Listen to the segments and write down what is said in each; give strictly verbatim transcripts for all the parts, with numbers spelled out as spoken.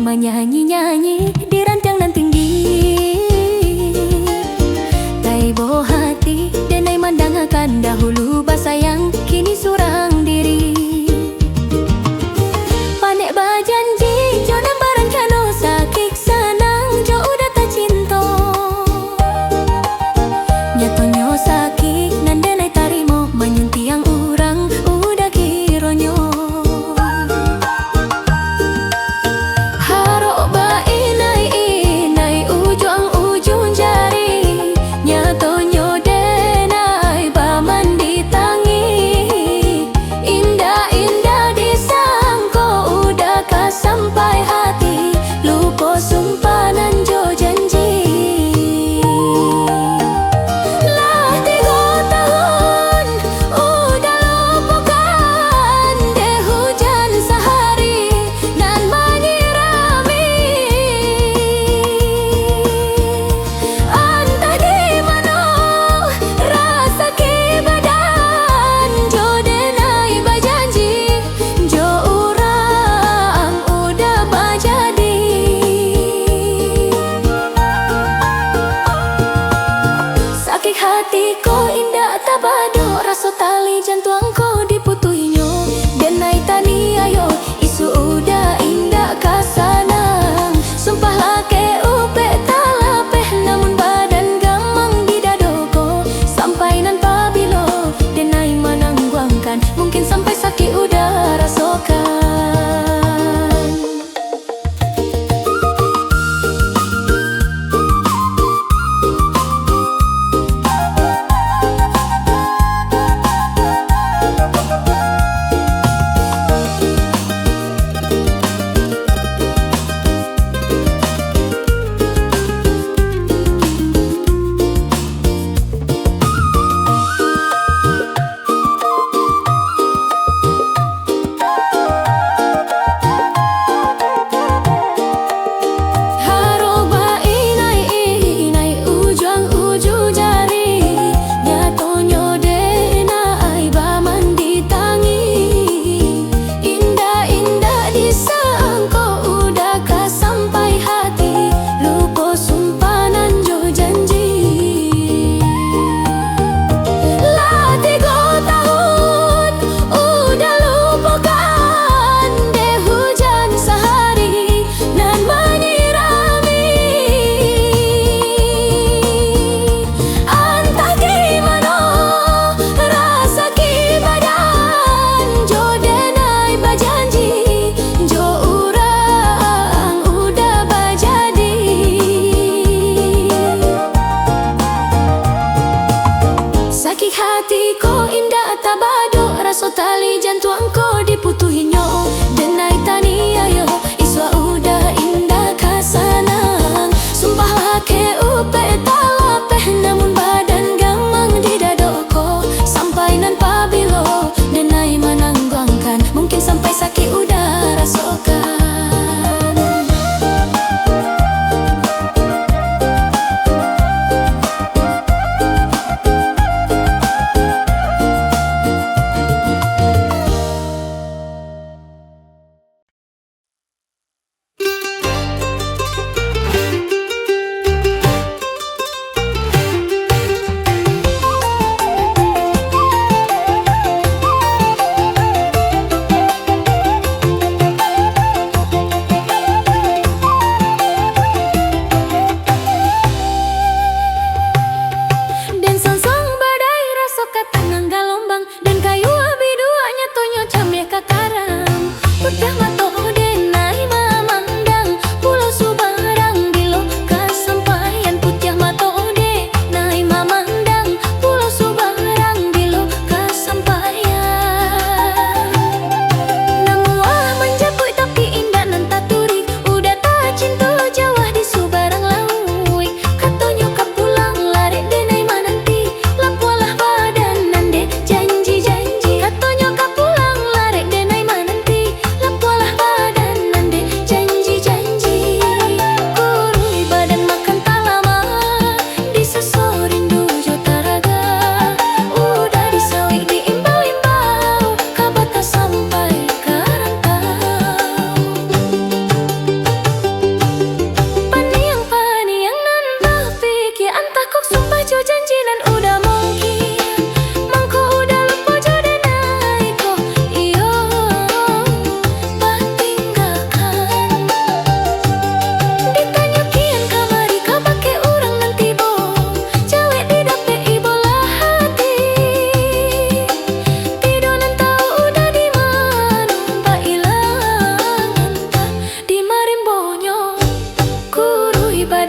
Manyanyi-nyanyi di rantiang nan tinggi. Taibo hati denai mandangakan, dahulu basayang, kini surang diri. Panek bajanji jo nan barancano, sakik sanang jo uda tacinto. Nyatonyo sakik nan denai tarimo, manyuntiang urang uda kironyo. Harok bainai-inai ujuang-ujuang jari, nyatonyo denai bamandita.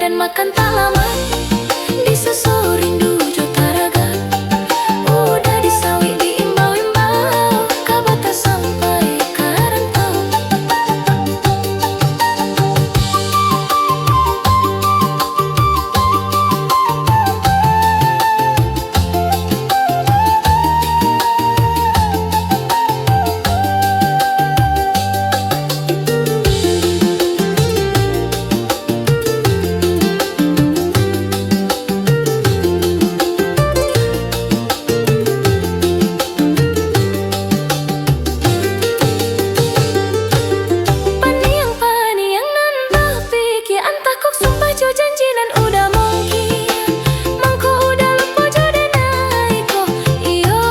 Makan tak lamo, disusu rindu jo taraga. Udah disawik diimbau-imbau, ka batasan sampai ka rantau. Paniang-paniang nan bapikia, antah kok sumpah jo janji nan udah mungkin. Mangko udah lupo jo denai ko, iyo,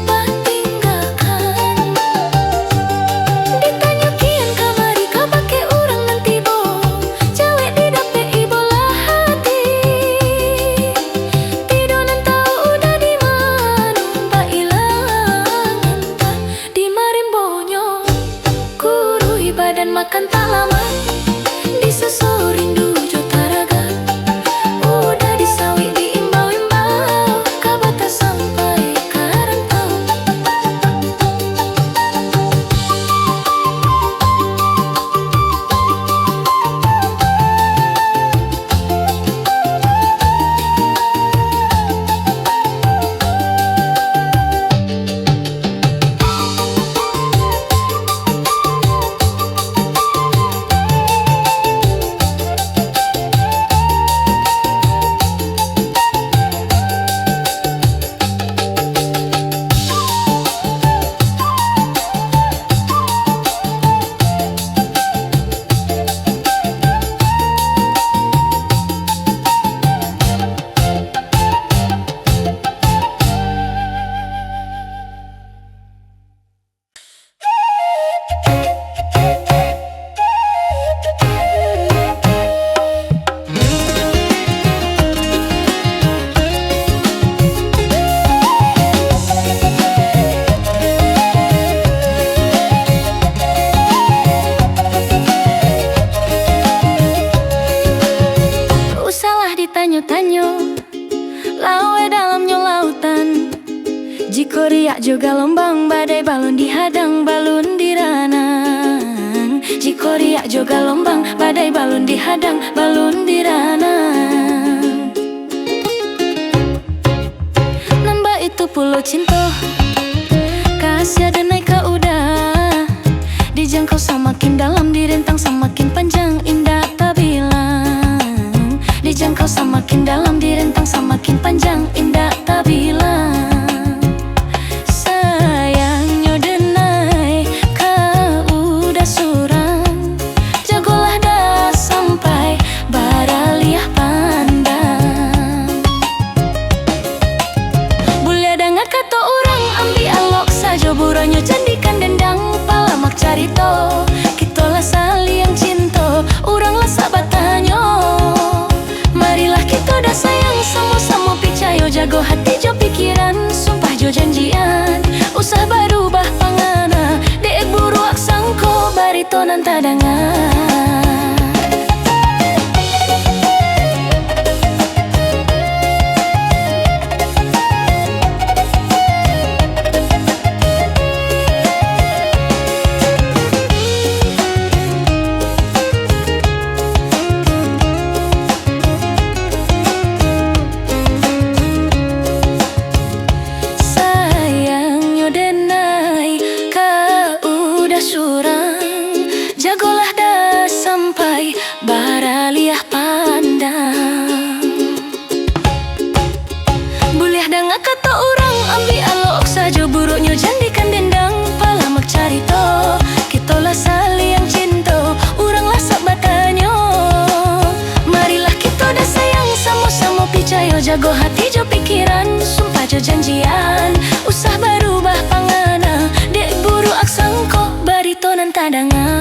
batinggakan. Ditanyo kian kamari, ka bakeh urang nan tibo, cawek didapek-i bolah ati. Tido nan tau udah di mano, bailangan antah di marimbonyo. Kuruih badan makan tak lamo, disusu rindu jo taraga. Udah disawik diimbau-imbau, ka batasan sampai ka rantau. Usahlah ditanyo-tanyo, laweh dalamnyo lautan. Jikok riak jo galombang, badai balun dihadang, balun diranang. Jikok riak jo galombang, badai balun dihadang, balun diranang. Nan baitu pulo cinto, kasiah denai ka udah. Dijangkau samakin dalam, direntang samakin panjang, indak tabilang. Dijangkau samakin dalam, direntang samakin panjang, indak tabilang. Sayangnyo denai ka udah surang, jagolah dah sampai baraliah pandang. Buliah danga kato urang, ambiak alok sajo buruaknyo, jandikan dendang, palamak carito, kito lah saliang cinto, urang lah sak batanyo. Marilah kito dah sayang, samo-samo picayo, jago hati jo pikiran, sumpah jo janjian, usah barubah pangana, dek buruak sangko barito nan tadanga. Sayangnyo denai ka udah surang, jagolah dah sampai baraliah pandang. Buliah danga kato urang, ambiak alok sajo buruaknyo, jandikan dendang, palamak carito, kito lah saliang cinto, urang lah sak batanyo. Marilah kito dah sayang, samo-samo picayo, jago hati jo pikiran, sumpah jo janjian, usah barubah pangana, dek buruak sangko barito nan tadanga.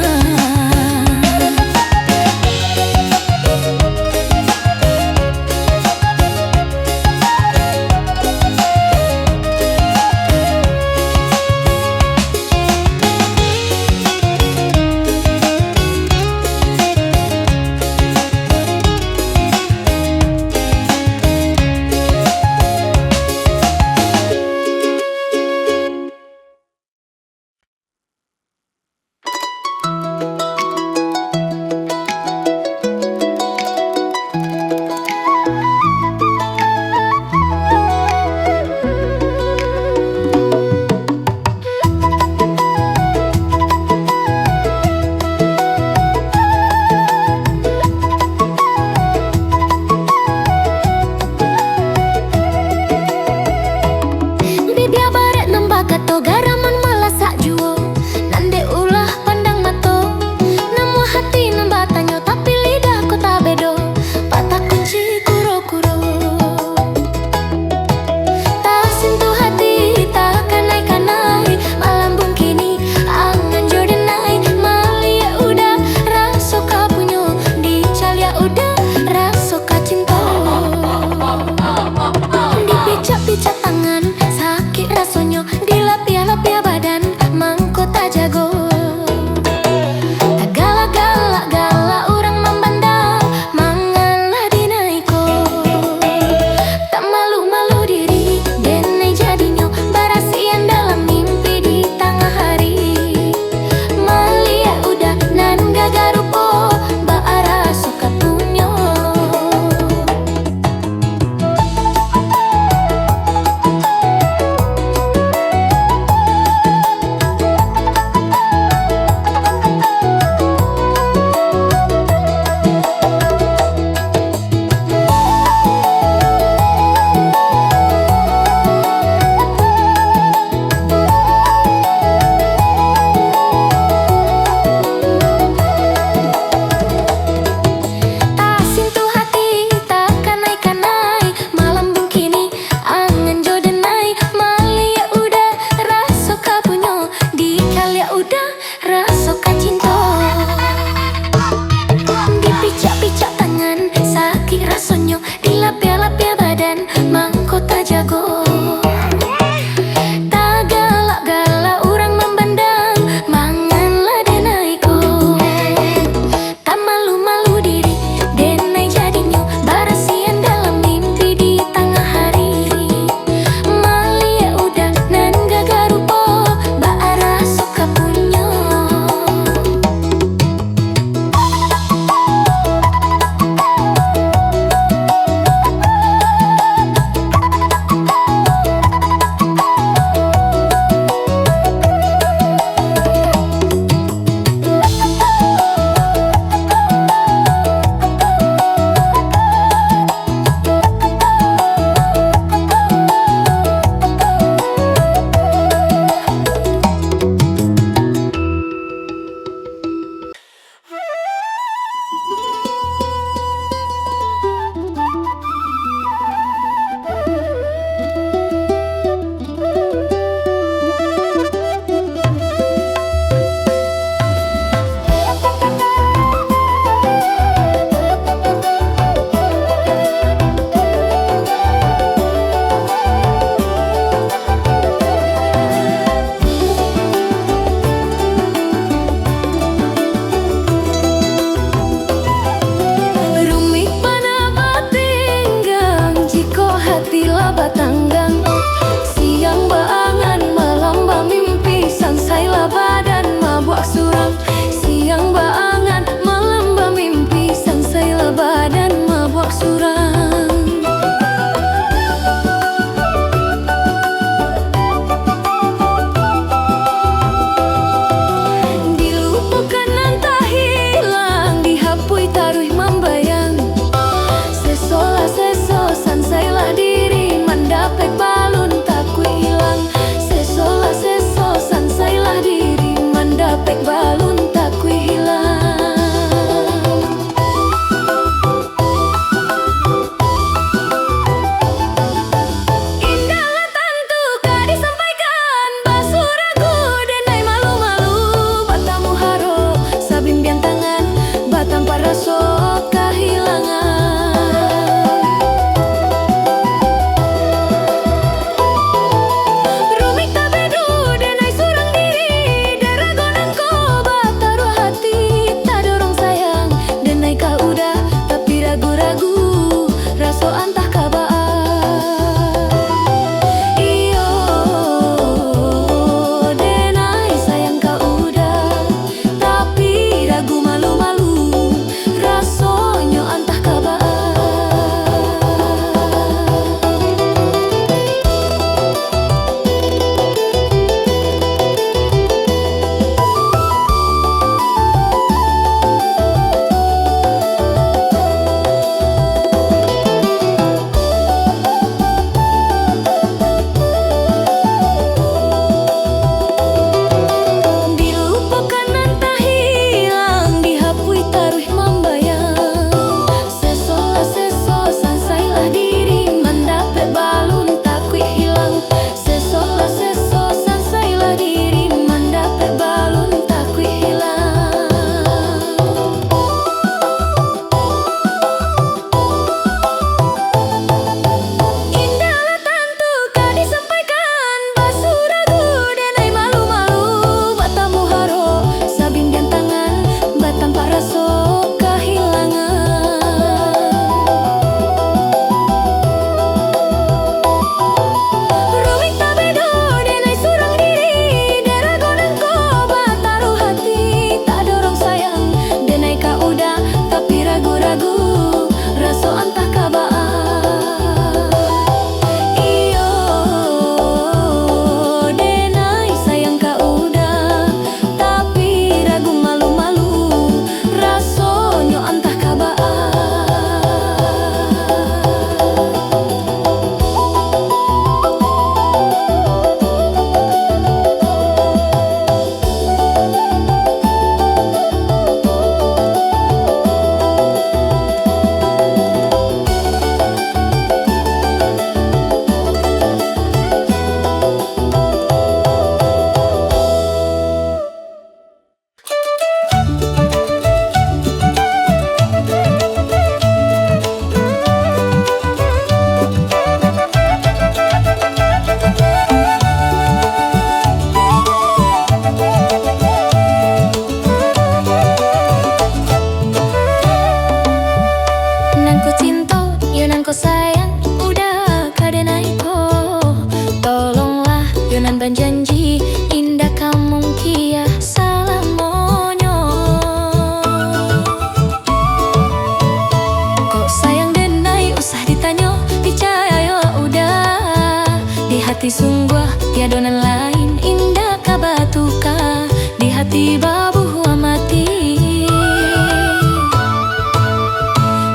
Tiado nan lain indak ka batuka, di hati babuah mati.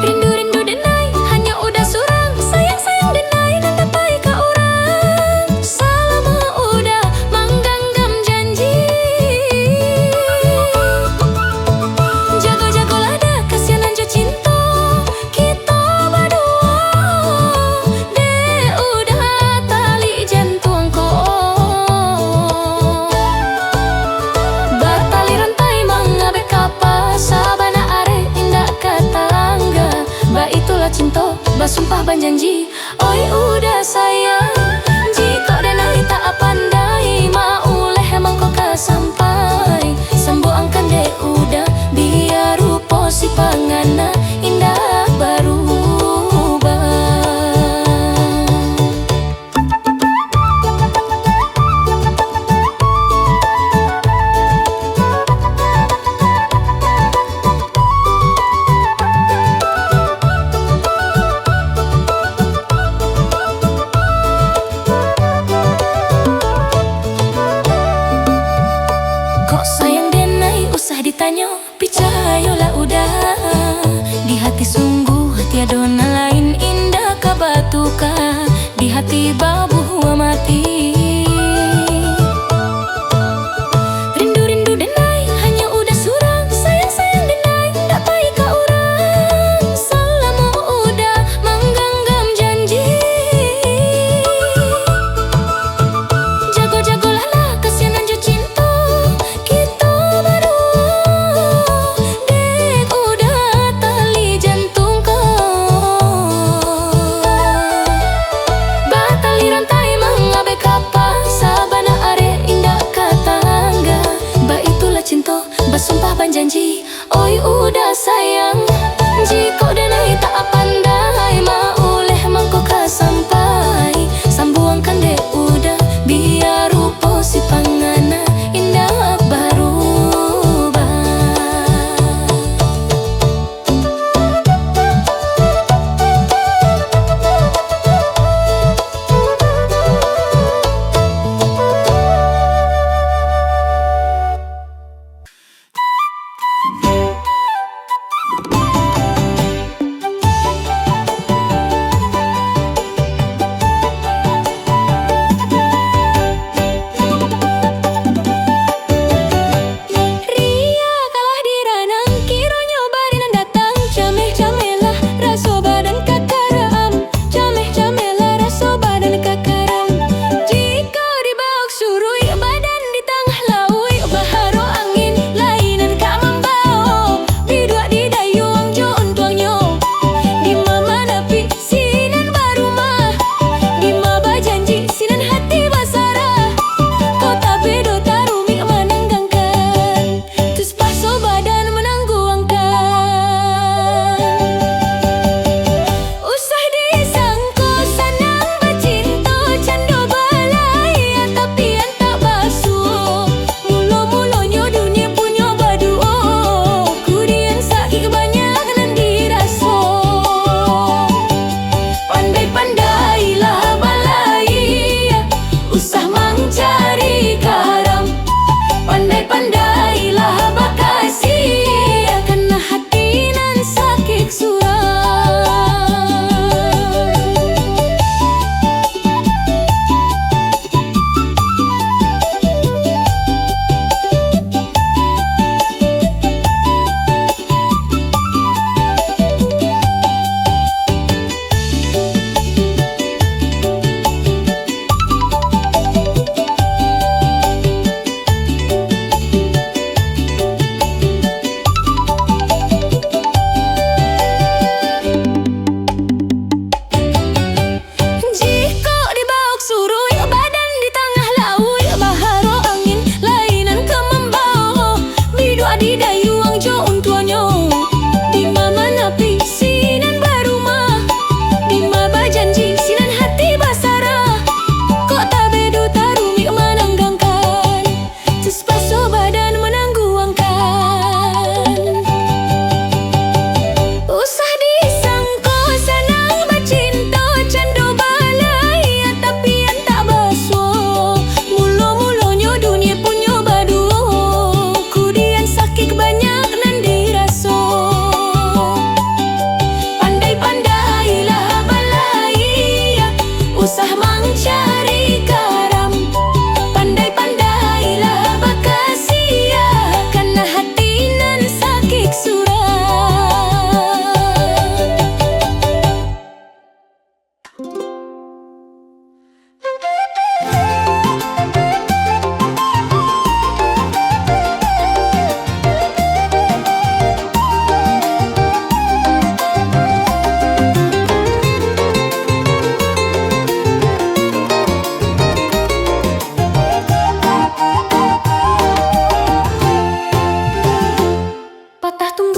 Rindu-rindu denai, hanyo Uda surang, sayang-sayang denai, nan tapaik ka urang, salamo Uda mangganggam janji. Jago-jagolah Da, kasianan jo cinto kito baduo, dek Uda tali jantuang ko. Batali rantai mangabek kapa, sabana areh indak ka tangga. Baitulah cinto, basumpah banjanji. Oi Uda sayang, jikok denai tak pandai, mauleh mangko ka sampai. Sambuangkan dek Uda, bia rupo si pangana indak barubah. Kok sayang denai usah ditanyo, picayolah Uda.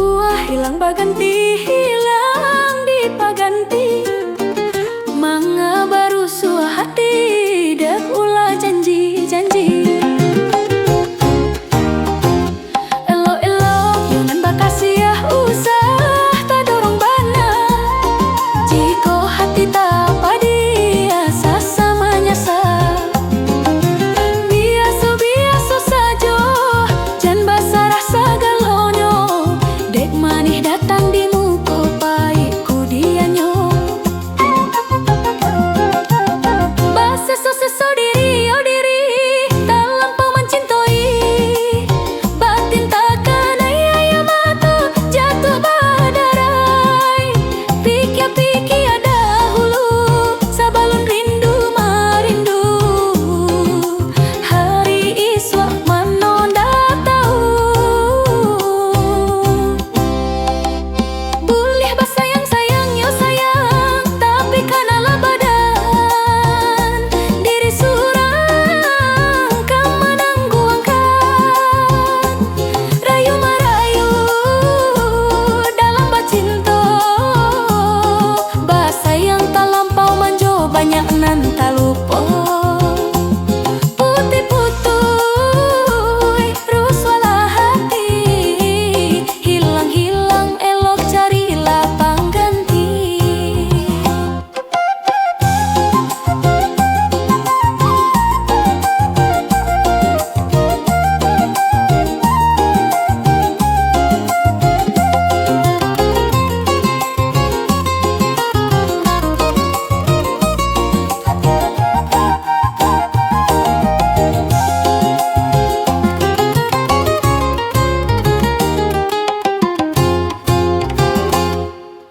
Wah, hilang baganti, hilang dipaganti. Manga barusuah hati, dek ulah janji-janji. Elok-elok, yo nan bakasiah, usah tadorong bana. Jikok hati tapadiah, sasa manyasa. Biaso-biaso sajo, jan basarah sagalonyo. Dek manih datang di muko, paik kudiannyo. Baseso-seso diri, oh diri, talampau mancintoi. Batin takanai aia mato, jatuah badarai. Pikia-pikia dahulu, sabalun rindu marindu. Hari isuak mano ndak tau. Buliah basayang-sayang yo sayang, tapi kanalah badan. Diri surang ka manangguangkan. Rayu marayu dalam bacinto, basayang talampau manjo, banyak nan talupo. Putuih-putuih rusuahlah hati, hilang-hilang elok carilah pangganti.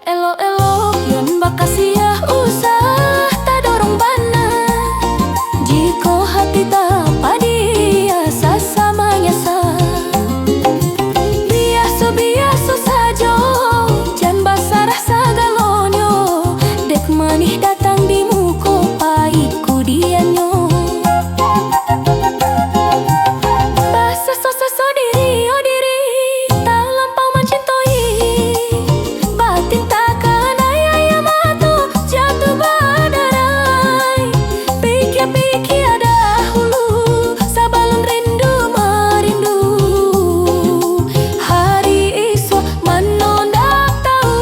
Elok-elok, yo nan bakasiah, usah tadorong bana. Jikok hati tapadiah, sasa manyasa. Biaso-biaso sajo, jan basarah sagalonyo. Dek manih datang di muko, paik kudiannyo. Baseso-seso diri, oh diri, talampau mancintoi. Batin takanai aia mato, jatuah badarai. Pikia-pikia dahulu, sabalun rindu marindu. Hari isuak mano ndak tau.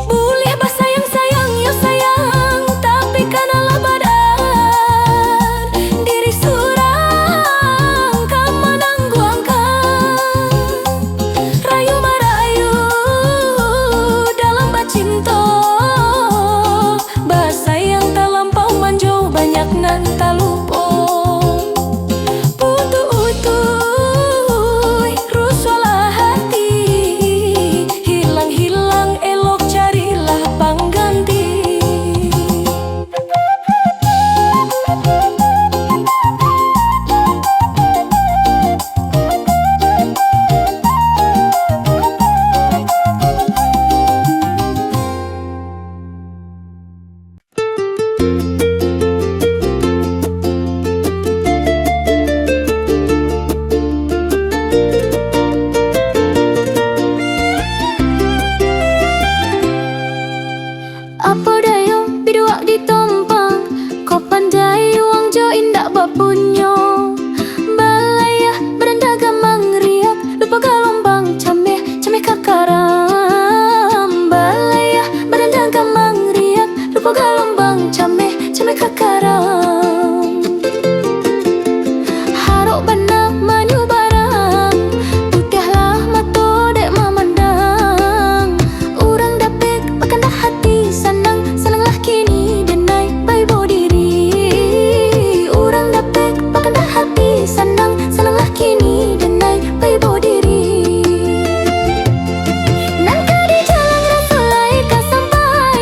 Buliah basayang-sayang yo sayang, tapi kanalah badan. Diri surang ka manangguangkan. Rayu marayu dalam bacinto, basayang talampau manjo, banyak nan talupo. Putuih-putuih rusuahlah hati, hilang-hilang elok carilah pangganti. Apo dayo biduak di tompang, kok pandai uwang jo indak bapunyo. Balayah badan dagang mangriak, lupo galombang cameh, cameh ka karang. Balayah badan dagang mangriak, lupo galombang cameh, cameh ka karang. Harok bana manyubarang, putiahlah mato dek mamandang. Urang dapek bakandak hati sanang, sananglah kini denai baibo diri. Urang dapek bakandak hati sanang, sananglah kini denai baibo diri. Nan ka dijalang raso lai ka sampai,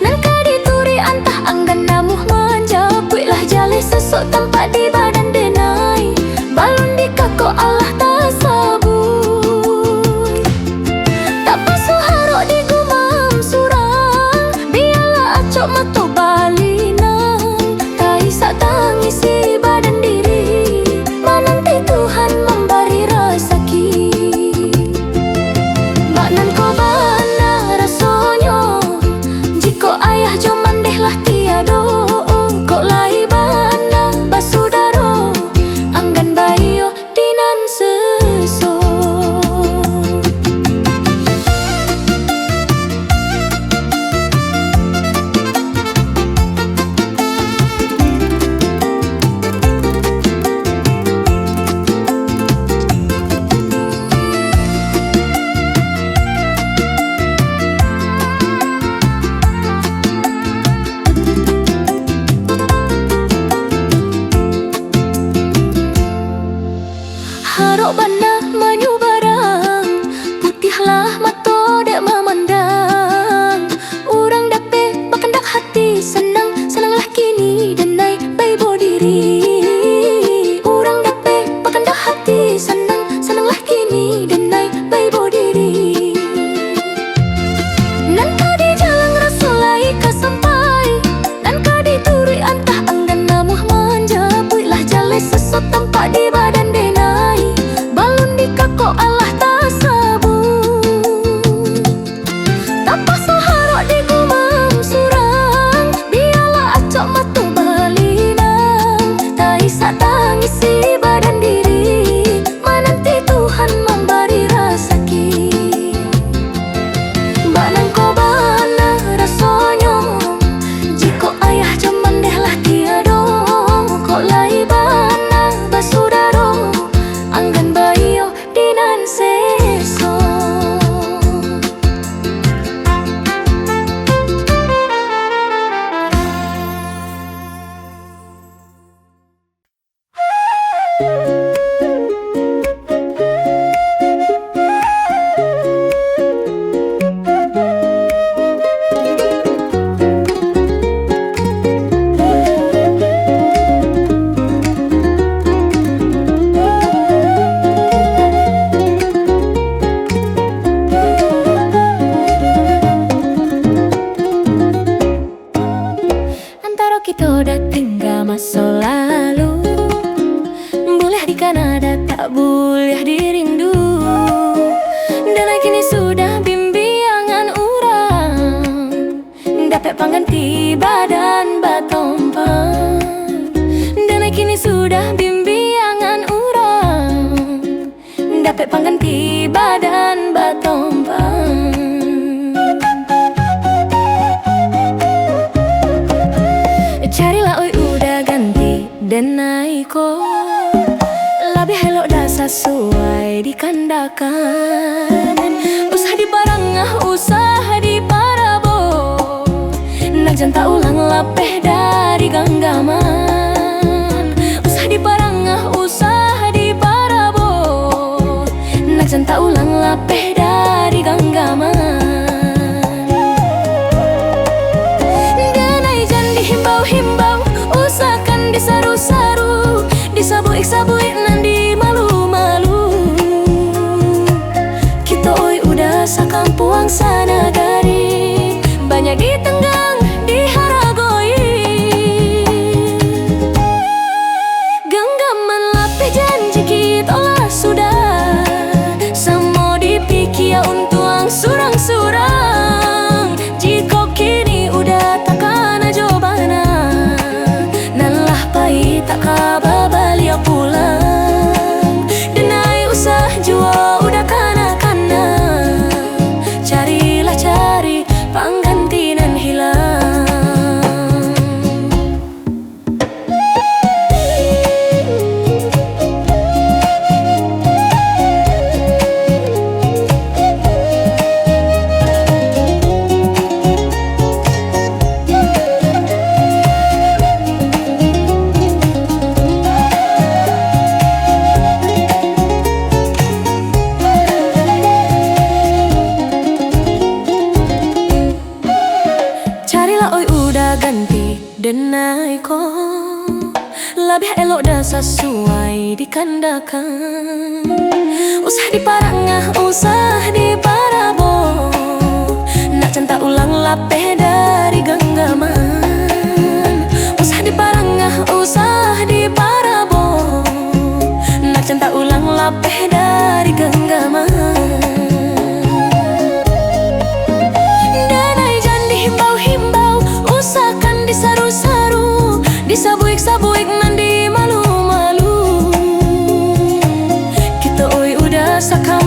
nan ka dituruik antah anggan namuah manjapuiklah jaleh sosok tampak di badan denai. Balun dikakok alah tasabuik. Tapasuah harok digumam surang, bialah acok mato balinang, taisak tangisi badan diri, mananti Tuhan mambari Panah manyubarang, putiahlah mato dek mamandang. Urang dapek bakandak hati, sanang, sananglah kini denai baibo diri. Urang dapek bakandak hati, sanang, sananglah kini denai baibo diri. Nan ka dijalang raso lai ka sampai, nan ka dituruik antah anggan namuah manjapuik lah jaleh sesot tampak di badan denai, balun dikakok alah tasabuik. Tapaso harok di gumam surang, bialah acok mato balinang, taisak tangisi badan diri, mananti Tuhan mambari rasaki. Bak nangko bana rasonyo, jikok ayah jo mandeh lah tiado, kok lai bana basudaro, anggan baiyo di nan seso. Antaro kito dah tingga maso lalu, buliah dikana dah tak buliah dirindu. Denai kini sudah bimbiangan urang, dapek pangganti badan batompang. Denai kini sudah bimbiangan urang, dapek pangganti badan batompang. Carilah oi uda ganti denai ko, labiah elok dah sasuai dikandakan. Usah diparangah, usah diparabo, nak jan taulang lapeh dari ganggaman. Usah diparangah, usah diparabo, nak jan taulang lapeh dari ganggaman. Denai jan dihimbau-himbau, usahkan disaru-saru, disabuik-sabuik nan dimalu-malu. Kito oi uda sakampuang sanagari, banyak ditenggang, diharagoi. Ganggaman lapeh janji kito lah sudah, samo dipikia untuang surang-surang. Jikok kini uda takana jo bana, nan lah pai tak ka babaliak pulang. Denai usah juo uda kana-kana, carilah cari pangganti nan hilang. Carilah oi uda ganti denai ko, labiah elok dah sasuai dikandakan. Usah diparangah, usah diparabo, nak jan taulang lapeh dari ganggaman. Usah diparangah, usah diparabo, nak jan taulang lapeh dari ganggaman. Denai jan dihimbau-himbau, usahkan disaru-saru, disabuik-sabuik nan dimalu-malu. Kito oi uda sakam